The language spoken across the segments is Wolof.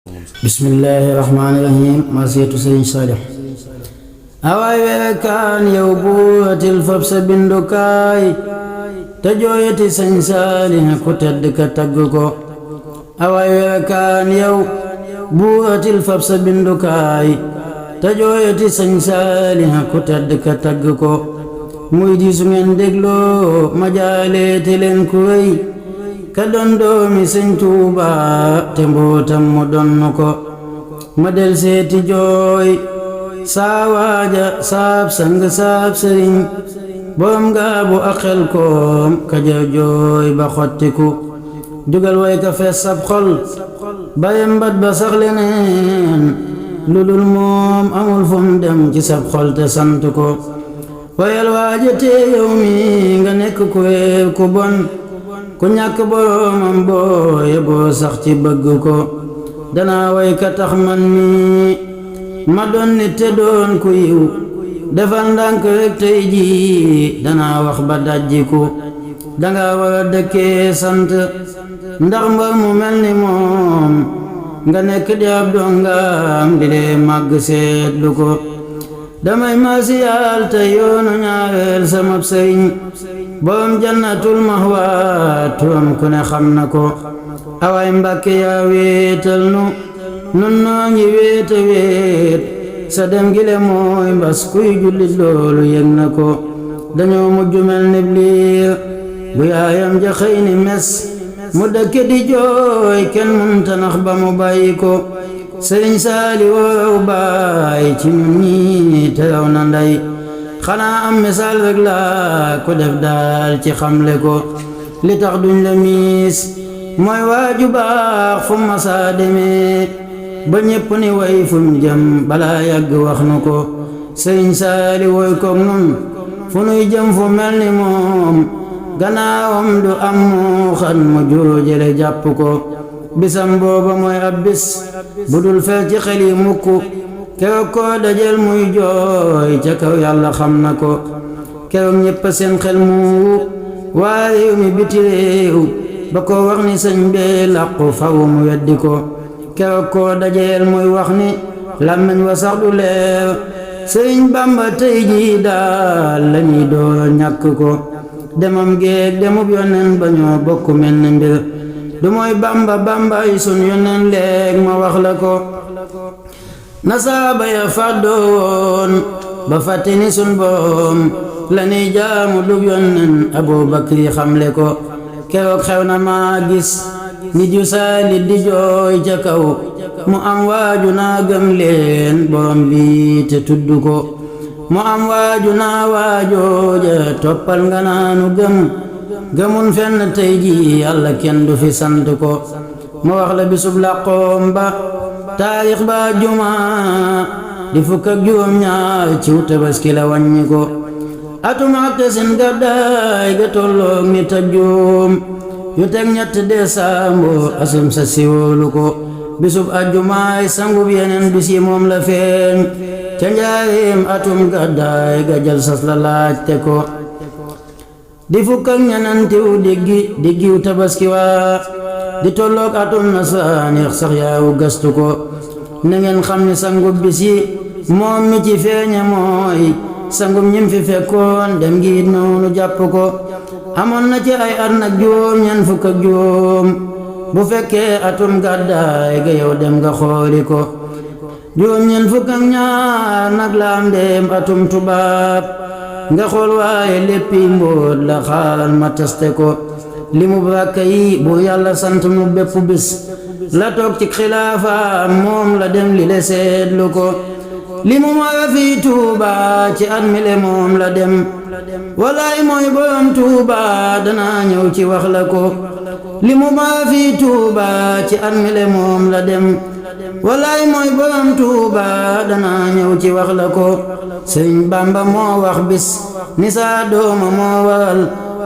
bismillahi rahmaani rahiim masiyatu sëriñ Saalix awaay weekaan yow buutil fab sa bindukaay te jooyati sëñ Saalix ku tedd ka tagg ko awaay weekaan yow buutil fab sa bindukaay te jooyati sëñ Saalix ku tedd ka tagg ko muy di su ngeen dégloo ma jaaleete leen ku wéy ka doon doomi sëñ Tuuba te mbootam mu donn ko ma del seeti jooy saa waaja saab sang saab sëriñ borom ngaabu ak xel koom ka ja jooy ba xottiku jugal way ka fees sab xol bayam bat ba sax leneen lu dul moom amul fu mu dem ci sab xol te sant ko wayal waaja te yow mi nga nekk ku wéer ku bon ku ñàkk boroomam booye boo sax ci bëgg ko danaa way ka tax man mi ma doon nit te doon ku yiw defal ndànk rek tey jii danaa wax ba dajjiku danga war a dëkkee sant ndax mbar mu mel ni moom nga nekk di ab dongaam di lee màgg seetlu ko damay maasiyaal te yoonu ñaareel sama sëriñ borom jannatul mahwa turam ku ne xam na ko awaay Mbàkke yaa wéetal nun noo ngi wéeta wéet sa dem gile mooy mbas kuy jullit loolu yëg na ko dañoo mujj mel ni liir bu yaayam ja xëy ni mes mu dëkke di jooy kenn munta nax ba mu bàyyi ko sëriñ Saali woow baay ci ñun ñi te raw na ndey xanaa am misaal rek laa ko def daal ci xamle ko li tax duñ la miis mooy waaju baax fu masaa demee ba ñépp ni way fum jëm balaa yàgg wax nu ko sëriñ Saali woy koog nun fu nuy jëm fu mel ni moom gannaawam du am mu xan mu joojale jàpp ko bisam booba mooy ab bis bu dul fel ci xel yi mukk keroog koo dajel muy jooy ca kaw yàlla xam na ko keroog ñépp seen xel mu waa réew mi biti réew ba ko wax ni sëñ bee làqu faw mu weddi ko keroog koo dajel muy wax ni làmmiñ wa sax du leer sëriñ Bamba tey jii daal lañuy doo ñàkk ko demam géeg demub yonen ba ñoo bokk mel ni mbir du mooy Bamba Bambay sun yonen leeg ma wax la ko nasaaba ya fàddoo woon ba fàtte ni sun borom la nuy jaamu dug yonnen Abubakri xamle ko keroog xew na maa gis ni ju saalit di jooy ca kaw mu am waaju naa gëm leen borom bi te tudd ko mu am waaju naa waajooja toppal nga naanu gëmun fenn tey ji yàlla kenn du fi sant ko ma wax la bisub làqoom ba taarix ba jumaa di fukk ak juróom ñaar ciw tabaski la wàññi ko atum atte seen gàddaay ga tolloog nit ak juum yu teg ñett décembre asum sa siwóolu ko bisub ajjumaay sangub yeneen bis yi moom la feeñ ca njaareem atum gàddaay ga jël sas la laajte ko di fukk ak ñenantiw diggiw tabaski waa di tolloog atum nasraanix sax yaawu gastu ko na ngeen xam ni sangub bis yi moom mi ci feeñe mooy sangub ñim fi fekkoon dem ngi noonu jàpp ko amoon na ci ay at nag juróom ñen fukk ak juróom bu fekkee atum gàddaay ga yow dem nga xooli ko juróom ñen fukk ak ñaar nag la am dem atum tubaab nga xool waaye léppi mbóot la xaaral ma teste ko li mu bàkka yi bu yàlla sant mu bépp bis la toog ci xilaafa moom la dem li le seetlu ko li mu mara fii Tuuba ci at mi le moom la dem walaay mooy borom Tuuba danaa ñëw ci wax la ko li mu mara fii Tuuba ci at mi le moom la dem walaay mooy borom Tuuba danaa ñëw ci wax la ko sëriñ Bamba moo wax bis ni saa dooma moo waral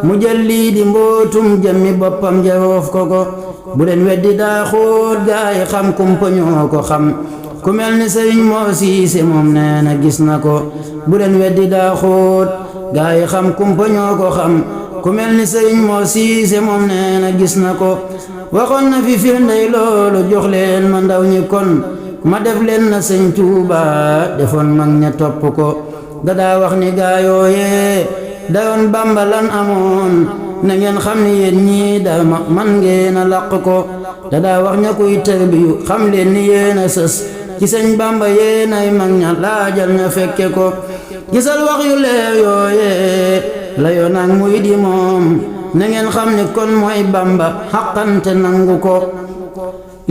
mu jël lii di mbootum jëmmi boppam jaroof ko bu leen weddi daa xóot gaay xam kumpa ñoo ko xam ku mel ni sëriñ moo siise moom nee na gis na ko bu leen weddi daa xóot gaa yi xam kumpa ñoo ko xam ku mel ni sëriñ moo siise moom nee na gis na ko waxoon na fi firndey loolu jox leen ma ndaw ñi kon ma def leen na sëñ Tuuba defoon mag ña topp ko dadaa wax ni gaa yooyee dayoon Bàmba lan amoon na ngeen xam ni yéen ñii da man ngeen a làq ko dadaa wax ña kuy tërbiyu xam leen ni yéen a sës ci sëñ Bàmba yéen ay mag ña laajal ña fekke ko gisal wax yu leer yooyee la yoon ak muy di moom na ngeen xam ni kon mooy Bàmba xaqante nangu ko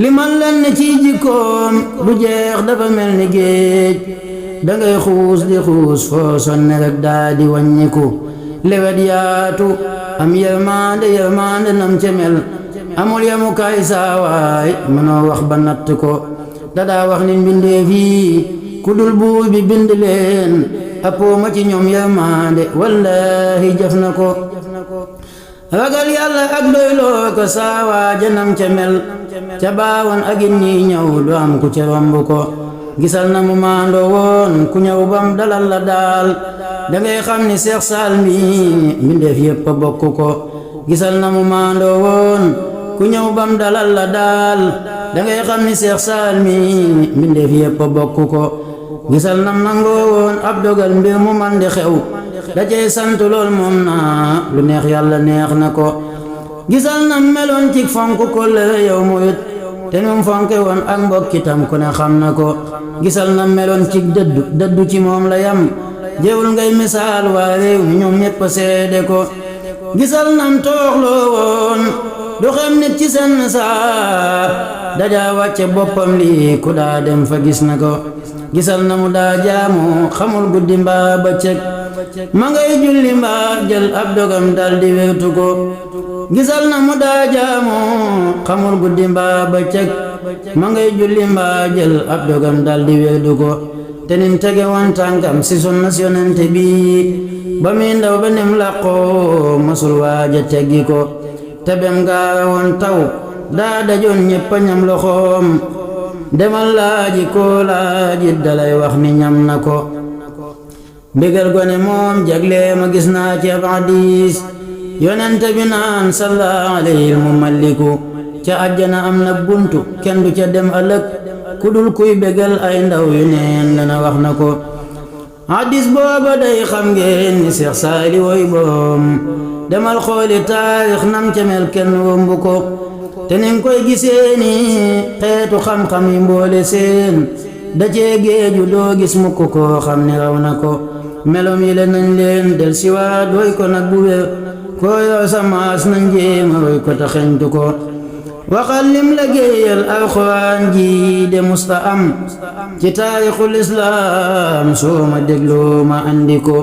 li man leen ne ci jikkoom du jeex dafa mel ni géej dangay xuus di xuus foo sonne rek daa di wàññiku lewet yaatu am yërmande nam ca mel amul yamukaay saawaay mënoo wax ba natt ko dadaa wax ni mbindeef yi ku dul buur bi bind leen appoo ma ci ñoom yërmande wallahi jëf na ko ragal yàlla ak doyloo ko saawaa janam ca mel ca baawoon ak it ñiy ñëw du am ku ca romb ko gisal na mu maandoo woon ku ñëw bam dalal la daal dangay xam ni Seex Saal mi mbindeef yépp a bokk ko gisal na mu maandoo woon ku ñëw bam dalal la daal dangay xam ni Seex Saal mi mbindeef yépp a bokk ko gisal nam nangoo woon ab dogal mbir mu man di xew da cey sant lool moom naa lu neex yàlla neex na ko gisal nam meloon ci fonk ko la yow muyut te num fonke woon ak mbokkitam ku ne xam na ko gisal nam meloon ci dëddu ci moom la yam jéewul ngay misaal waa réew mi ñoom ñépp seede ko gisal nam tooxloo woon du xem nit ci seen saa dajaa wàcce boppam lii ku daa dem fa gis na ko gisal na mu daa jaamu xamul guddi mbaa bëccëg ma ngay julli mbaa jël ab dogam dal di wéetu ko gisal na mu daa jaamu xamul guddi mbaa bëccëg ma ngay julli mbaa jël ab dogam dal di wéetu ko te nim tege woon tànkam si sunna yonente bi ba muy ndaw ba nim làqoo masul waaja teggi ko te bem gaa woon taw daa dajoon ñéppa ñam loxoom demal laaji koo laaji dalay wax ni ñam na ko bégal gone moom jagle ma gis naa ci ab hadiis yonente bi naan salla alayhi mu malliku ca àjjana am na buntu kenn du ca dem ëllëg ku dul kuy bégal ay ndaw yu neen lana wax na ko hadiis booba day xam ngeen ni Seex Saali woy boom demal xooli taarix nam ca mel kenn wombu ko te ni nga koy gisee ni xeetu xam-xam yi mboole seen da cee géeju doo gis mukk koo xam ni raw na ko melom yi le nañ leen del siwaat woy ko nag bu wér koo yoo sa maas nañ jéema woy ko ta xeñtu ko waxal lim la géeyal alxuraan ji de musta am ci taarixul islaam soo ma dégloo ma andi ko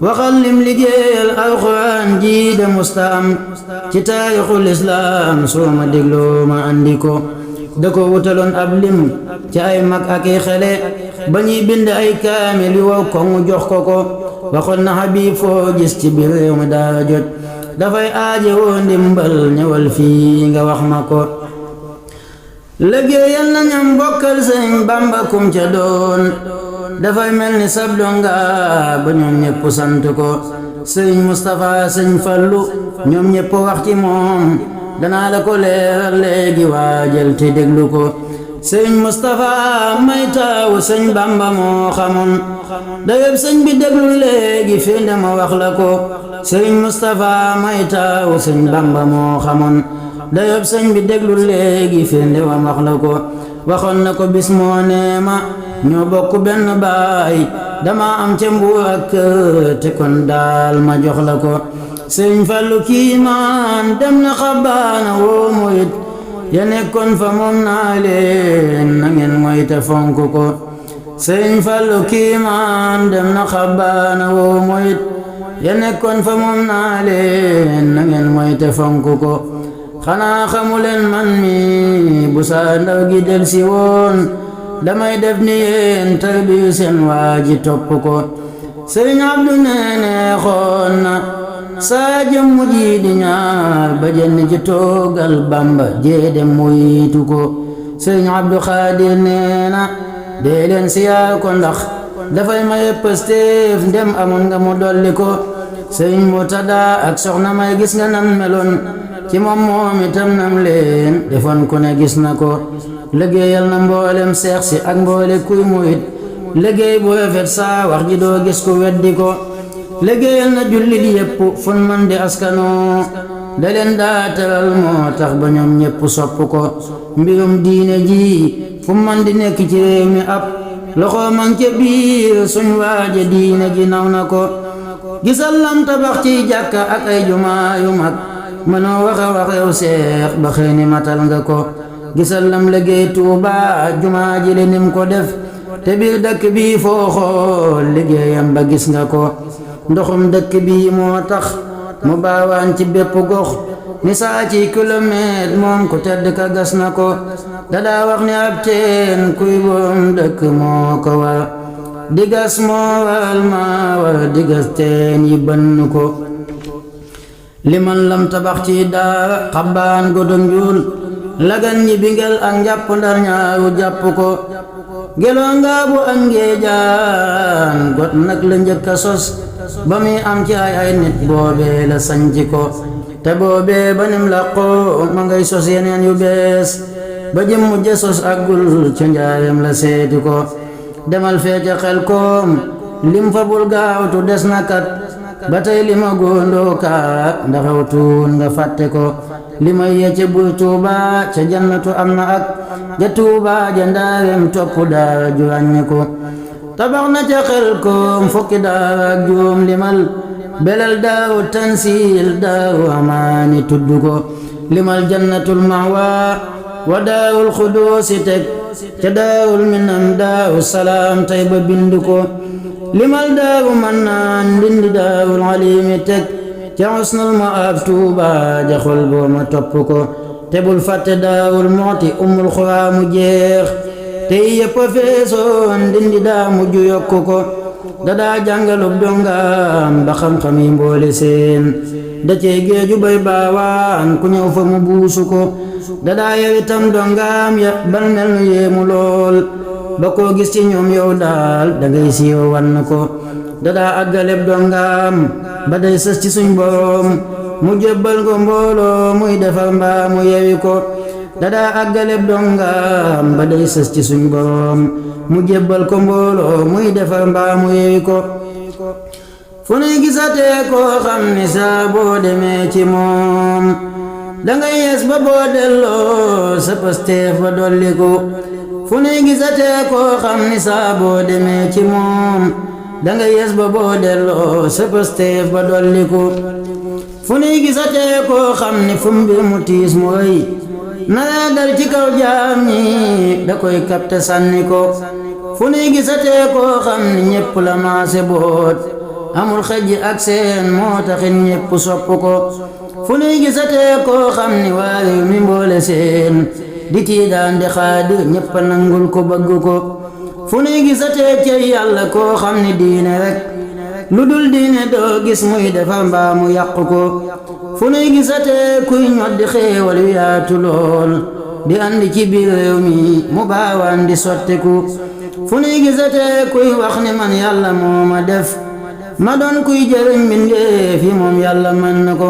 waxal lim liggéeyal alxuraan ji de musta am ci taarixul islaam soo ma dégloo ma andi ko da ko wutaloon ab lim ci ay mag ak i xele ba ñuy bind ay kaamil yu wow koŋ jox ko ko waxoon na Habib foo gis ci biir réew mi daa jot dafay aaje woo ndimbal ñëwal fii nga wax ma ko liggéeyal na ñam bokkal sëñ Bamba kum ca doon dafay mel ni sab donga ba ñoom ñépp sant ko sëñ Mustapha sëñ Fallu ñoom ñépp wax ci moom danaa la ko leeral léegi waajal te déglu ko sëñ Mustapha may taawu sëñ Bamba moo xamoon dayeb sëñ bi déglu léegi fii nde ma wax la ko sëñ Mustapha may taawu sëñ Bamba moo xamoon dayeb sëñ bi déglu léegi fii nde ma wax la ko waxoon na ko bis moo neema ñoo bokk benn baay dama am ca Mbuur ak kër te kon daal ma jox la ko sëñ Fallu kiimaan dem na xabaana woo murit ya nekkoon fa moom naa leen na ngeen moyte fonk ko sëñ Fallu kiimaan dem na xabaana woo murit ya nekkoon fa moom naa leen na ngeen moyte fonk ko xanaa xamuleen man mi bu saa ndaw gi del si woon damay def ni yéen tarbiyu seen waaji topp ko sëriñ Abdu neene xoon na saa jëmm ji di ñaar ba jenn ci toogal Bamba jee dem muytu ko sëriñ Abdu Xaadir neena dee leen siyaar ko ndax dafay maye pëstéef ndem amoon nga mu dolli ko sëriñ Murtada ak soxna may gis nga nan meloon ci moom moom itam nam leen defoon ku ne gis na ko liggéeyal na mboolem seex si ak mboole kuy murit liggéey bu rafet saa wax ji doo gis ku weddi ko liggéeyal na jullit yépp fun man di askanoo da leen daa teral moo tax ba ñoom ñépp sopp ko mbirum diine ji fu man di nekk ci réew mi ab loxo man ca biir suñ waaje diine ji naw na ko gisal lam tabax ci jàkka ak ay jumaa yu mag mënoo waxa wax yow seex ba xëy ni matal nga ko gisal lam liggéey Tuuba jumaa ji le nim ko def te biir dëkk bi foo xool liggéeyam ba gis nga ko ndoxum dëkk bi moo tax mu baawaan ci bépp gox ni saa ci kilomètre moom ku tedd ka gas na ko dadaa wax ni ab teen kuy boom dëkk moo ko war di gas moo waral maa war di gas teen yi bënn ko liman lam tabax ci daara xabbaan godon njuul lagan ñi bingel ak njàpp ndar ñaaru jàpp ko geloo ngaa bu ak ngeejaan got nag la njëkk a sos ba muy am ci ay nit boobee la sanci ko te boobee ba nim làqoo ma ngay sos yeneen yu bees ba jëm mujje sos ak gul ca njaareem la seeti ko demal feeca xel koom lim fa bul gaawtu des na kat ba tey li ma góondoo kaat ndaxaw tuun nga fàtte ko li may yecce buy Tuuba ca jannatu am na ak ja Tuuba ja ndaarem topp daara ju ràññe ko tabax na ca xel koom fukki daara ak juróom limal belal daaru tansil daaru amaani tudd ko limal jannatul mahwa wa daarul xuduusi teg ca daarul minan daaru salaam tey ba bind ko limal daaru mannaan ndindi daarul alimi teg ca husnul maab Tuuba ja xol boo ma topp ko te bul fàtte daarul mooti umul xuraa mu jeex te yëpp a feesoon ndindi daa mujj yokku ko dadaa jàngalub dongaam ba xam-xam yi mboole seen da cey géeju bay baawaan ku ñëw fa mu buusu ko dadaa yow itam dongaam ya bal mel nu yéemu lool ba koo gis ci ñoom yow daal dangay siiwa wann ko dadaa àggaleb dongaam ba day sës ci suñ boroom mu jébbal ko mbooloo muy defar mbaa mu yewi ko dadaa àggaleb dongaam ba day sës ci suñ boroom mu jébbal ko mbooloo muy defar mbaa mu yewi ko fu nuy gisatee koo xam ni saa boo demee ci moom dangay yees ba boo delloo sa pasteef ba dolliku fu nuy gisatee koo xam ni saa boo demee ci moom dangay yees ba boo delloo sa pasteef ba dolliku fu nuy gisatee koo xam ni fu mbir mu tiis mu rëy nara dal ci kaw jaam ñi da koy kapte sànni ko fu nuy gisatee koo xam ni ñépp la maase boot amul xëj ak seen moo taxin ñépp sopp ko fu nuy gisatee koo xam ni waayu mi mboole seen di tiidaan di xaadir ñépp nangul ko bëgg ko fu nuy gisatee cey yàlla koo xam ni diine rek lu dul diine doo gis muy defar mbaa mu yàq ko fu nuy gisatee kuy ñoddi xéewal yu yaatu lool di andi ci biir réew mi mu baawaan di sottiku fu nuy gisatee kuy wax ni man yàlla moo ma def ma doon kuy jëriñ mbindeef yi moom yàlla mën na ko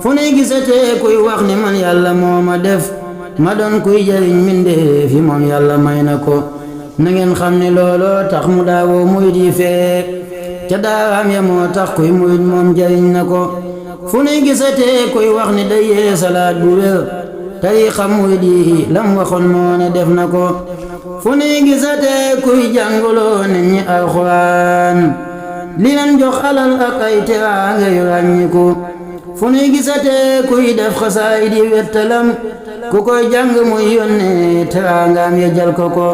fu nuy gisatee kuy wax ni man yàlla moo ma def ma doon kuy jëriñ mbindeef yi moom yàlla may na ko na ngeen xam ni looloo tax mu daawoo murit yi fee ca daaraam ya moo tax kuy murit moom jëriñ na ko fu nuy gisatee kuy wax ni day yee salaat bu wér tariixa murit yi lam waxoon moo ne def na ko fu nuy gisatee kuy jàngaloo nit ñi alxuraan li leen jox alal ak ay teraanga yu ràññiku fu nuy gisatee kuy def xasaayid yi wettalam ku koy jàng muy yónnee teraangaam ya jal ko ko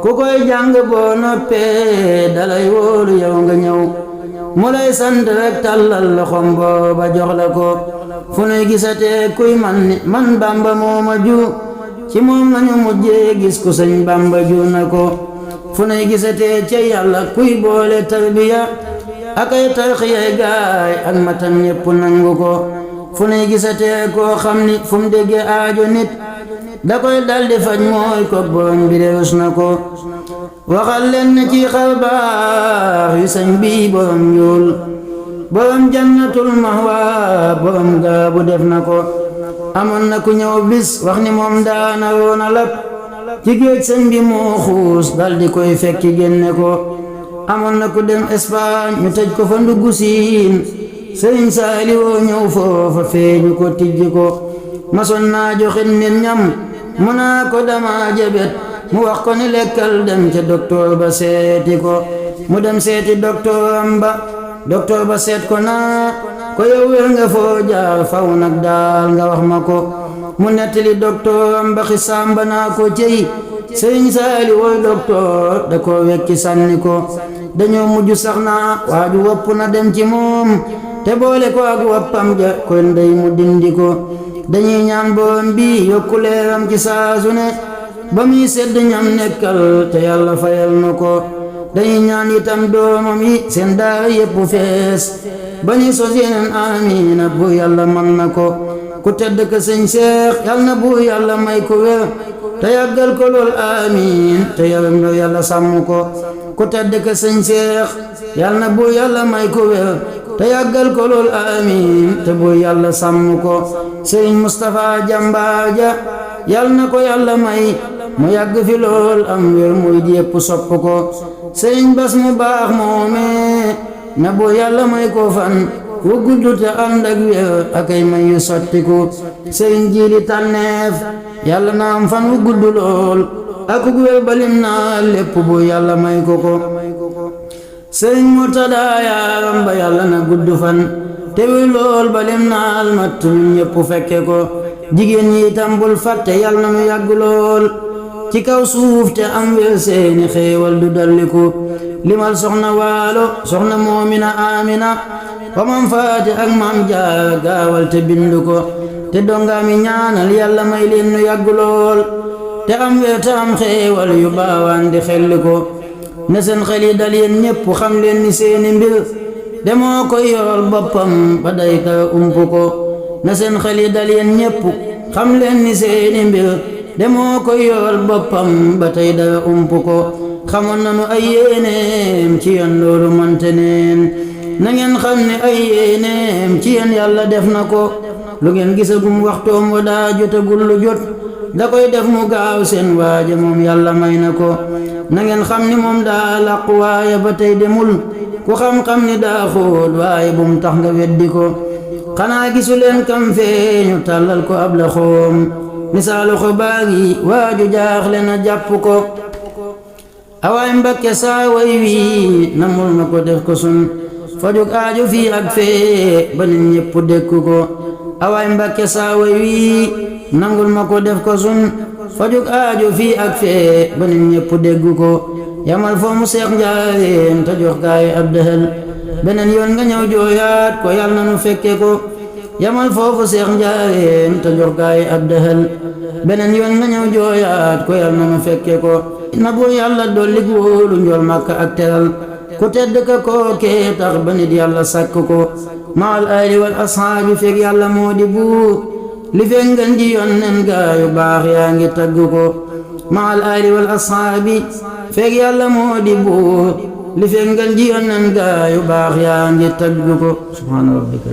ku koy jàng boo noppee dalay wóolu yow nga ñëw mu lay sant rek tàllal loxom booba jox la ko fu nuy gisatee kuy man Bàmba mooma ju ci moom lañu mujjee gis ku sëñ Bàmba ju na ko fu nuy gisatee ca yàlla kuy boole tarbiya ak ay tarxiyay gaay ak matam ñépp nangu ko fu nuy gisatee koo xam ni fu mu déggee aajo nit da koy daldi faj mooy ko borom bi de rus na ko waxal leen na ci xar baax yu sëñ bi borom ñuul borom jannatul mahwa borom gaabu def na ko amoon na ku ñëw bis wax ni moom daana roona lab ci géej sëñ bi moo xuus dal di koy fekki génne ko amoon na ku dem Espagne ñu tëj ko fa ndugg siin sëriñ Saaliwoo ñëw foofa feeñu ko tijji ko mason naa joxe nit ñam mu naa ko dama jabet mu wax ko ni lekkal dem ca docteur ba seeti ko mu dem seeti docteuram ba docteur ba seet ko naa ko yow wér nga foo jaar faw nag daal nga wax ma ko mu nettali docteuram ba xisaam ba naa ko cey sëriñ Saaliwoo docteur da ko wekki sànni ko dañoo mujj sax naa waaju wopp na dem ci moom te boole ko ak woppam ja kon day mu dindi ko dañuy ñaan borom bi yokku leeram ci saasu ne ba muy sedd ñam nekkal te yàlla fayal na ko dañuy ñaan itam doomam yi seen daara yépp fees ba ni sos yeneen amiina bu yàlla man na ko ku tedd ka sëñ Seex yal na bu yàlla may ko wér te yàggal ko lool amiin te yàlla sàmm ko ku tedd ka sëñ Seex yal na bu yàlla may ko wér te yàggal ko lool amiin te bu yàlla sàmm ko sëriñ Mustapha jàmbaar ja yal na ko yàlla may mu yàgg fi lool am wér muy jépp sopp ko sëriñ Bas mu baax moomee na bu yàlla may ko fan wu gudd te ànd ak wér akay may yu sottiku sëriñ Jiili Tànneef yàlla na am fan wu gudd lool ak wér balim naa lépp bu yàlla may ko ko sëriñ Murtada yaaram ba yàlla na gudd fan te wi lool balim naa almat ñun ñépp fekke ko jigéen ñi itam bul fàtte yàlla na nu yàgg lool ci kaw suuf te am wér seeni xéewal du dalliku limal soxna waalo soxna moomina amina fa mam faati ak mam jaara gaawal te bindu ko te dongaami ñaanal yàlla may leen nu yàgg lool te am wér te am xéewal yu baawaan di xelli ko ne seen xel yi dal yéen ñépp xam leen ni seeni mbir demoo koy yoral boppam ba day ka ump ko ne seen xel yi dal yéen ñépp xam leen ni seeni mbir demoo koy yoral boppam ba tey dara ump ko xamoon nanu ay yéeneem ci yéen loolu mante neen na ngeen xam ne ay yéeneem ci yéen yàlla def na ko lu ngeen gisagum waxtoom wa daa jotagul lu jot da koy def mu gaaw seen waaja moom yàlla may na ko na ngeen xam ni moom daa làqu waaye ba tey demul ku xam-xam ni daa xóot waaye bum tax nga weddi ko xanaa gisu leen kam feeñu tàllal ko ab la xoom misaalu ko baagi waaju jaaxle na jàpp ko awaay Mbakke saa way wi namul na ko def ko sun fajug aajo fii ak fee ba nit ñépp dékku ko awaay Mbakke saa way wi nangul ma ko def ko sun fajug aajo fii ak fee ba nit ñépp déggu ko yamal foo mu Seex Njaareen te jox gaay ab dëhël beneen yoon nga ñëw jooyaat ko yal na nu fekke ko yamal foofu Seex Njaareen te jox gaay ab dëhël beneen yoon nga ñëw jooyaat ko yal na nu fekke ko na bu yàlla dolli wóolu njool Makka ak teral ku tedd ka kookee tax ba nit yàlla sàkk ko maal aali wal ashaabi fekk yàlla moo di buur li fekk ngeen ji yonnen gaayu baax yaa ngi tagg ko maal aali wal ashaabi fekk yàlla moo di buur li fekk ngeen ji yonnen gaayu baax yaa ngi tagg ko subhaana rabbika